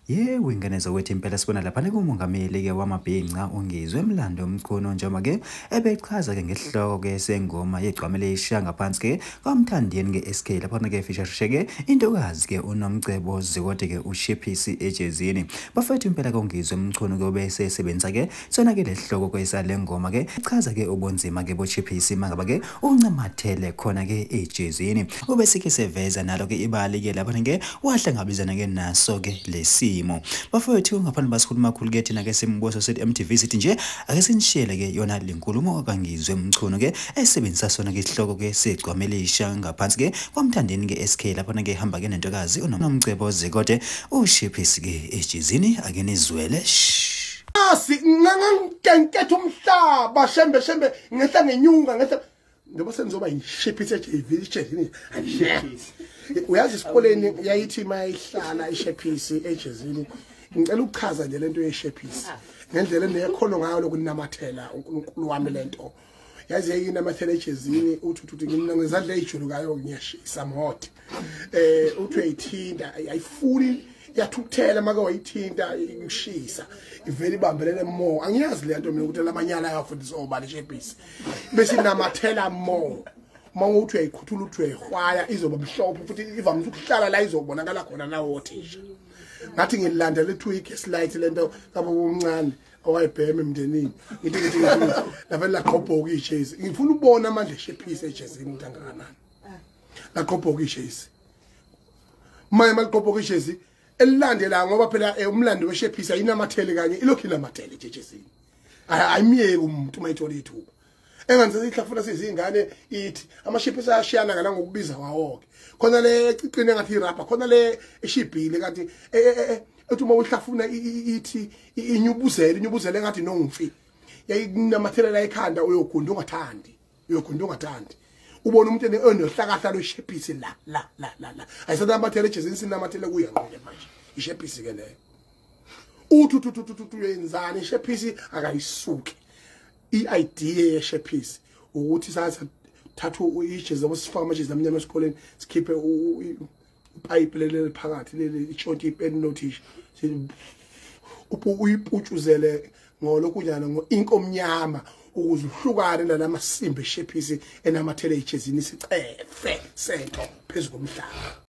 Yebo, ingane zakwethu, impela sibona laphana kumongameli-ke wamabhinca uNgizwe Mlando Mchunu, njengoba-ke ebechaza-ke ngesihloko-ke sengoma yegcwama elisha ngaphansi-ke kwaMthandeni-ke SK, laphana-ke feature-ke intokazi-ke uNomcebo Zikode-ke uShiphisi ejezini. Bafethu, impela-ke uNgizwe Mchunu-ke bese esebenzisa-ke sona-ke lesihloko-ke sale ngoma-ke chaza-ke ubunzima-ke boShiphisi mangaba-ke uncamathele khona-ke ejezini. Ubese-ke seveza nalo-ke ibali-ke laphana-ke wahlangabezana-ke naso-ke lesimo. Bafowethu, ngaphambi basikhuluma kakhulu ke thina ke simbuso sethi MTV, sithi nje ake sinishiyele ke yona le nkulumo kaNgizwe Mchunu ke esebenzisa sona ke isihloko ke segcwama elisha ngaphansi ke kwaMthandeni ke SK, laphana ke hamba ke nentokazi uNomcebo Zikode uShiphisi ke ejizini. Ake nizwele. Asi ngangangenketha umhlaba, shembe shembe, ngehla ngenyunga, ngehla njengoba senizoba yishephisi ejezini. Ayishephisi, uyazi, esikoleni yayithi mayihlala ishephisi ejezini. Ngicela ukuchaza nje lento yeshephisi ngendlela enekhono ngayo lokunamathela. uNkulunkulu wami, lento yazi yayinamathela ejezini. Uthi uthi ngimna ngezandla ezijulukayo, ngiyashisa mhot. Uthi uyayithinta, ayifuni, iyathukuthela make wayithinta, ikushisa, ivele ibambelele mo. Angiyazi le nto mina ukuthi lamanyala ayafundisa obani. Ishebhisi bese inamathela mo. Uma uthi uyayikhuthula, uthi uyayihwaya, izoba mhlophe futhi ivamise ukuhlala la izobonakala khona nawo othisha. Ngathi ngilandela ethu i-gaslight lento kabo omncane owayebhema emndenini, ngithi lavele laqhobhoka ijezi. Ngifuna ukubona amandla eshephisi ejezini ukuthi angakanani. Laqhobhoka ijezi, manje maliqhobhoka ijezi elilandela, ngoba phela umlando weshephisi ayinamathele kanye, ilokhu inamathele nje ejezini, ayimiyeki umuntu uma ithola ithuba. Enganze ihlafuna sizingane ithi amashephisi ayashiyana ngala ngokubiza kwawo-ke, khona le eciqine ngathi irabha, khona le eshibhile, kanti ethi uma uhlafuna ithi inyubuzele, inyubuzele ngathi nongimfi. Yayinamathelela ekhanda, uyogunda ungathandi, uyogunda ungathandi. Ubona umuntu enohlakahla lweshephisi la la la la la, ayisanamathele ejezini, sinamathele kuye ngqo manje ishephisi ke leyo. Uthi uthi uthi uthi uyenzani ishephisi akayisuki. I-idea yeshephisi ukuthi sathatha ijezi yabo, sifaka amajezi amnyama esikoleni, sikhiphe upayipi leli phakathi leli itshontshe ipeni lothisha, uyiputshuzele ngolokunyana ngo-ink omnyama ukuze uhlukane nalamasimba eshephisi enamathele ejezini, isicefe sento phezu komhlaba.